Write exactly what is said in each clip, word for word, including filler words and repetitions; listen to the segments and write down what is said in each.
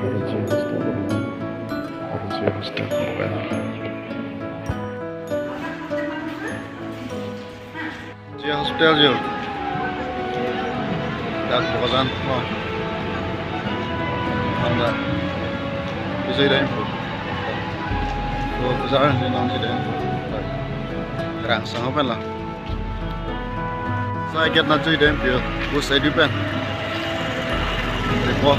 Refugee hostel, refugee hostel. Refugee hostel jo. Dak Bokajan, oh. Anda. Bisa ida info. Oh, bisa anda nanti ida info. Terang sama pen la. Sai gate na chui dem pio. Bus sai di pen. Depo.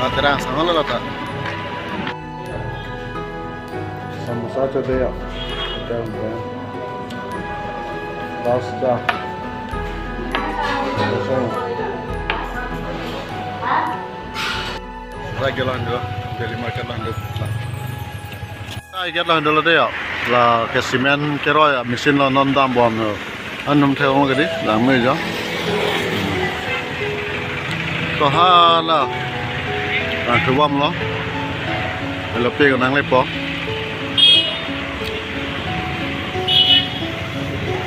Na terang sama la ta. Samosa chode ya. Dem dem. Pasta. Samosa. Sai gate lang do. Daily market lang do. Sai gate lang do lo de ya. La ke cement keroi a machine lo non dambom lo. Anum thek ong ke di, lang me jo. To hala. Lang thubom lo. Lo pe ko nanglepo.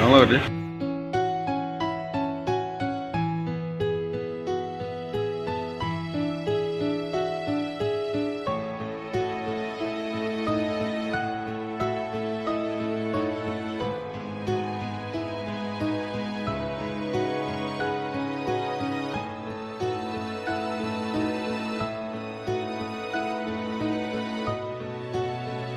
Nanglo di.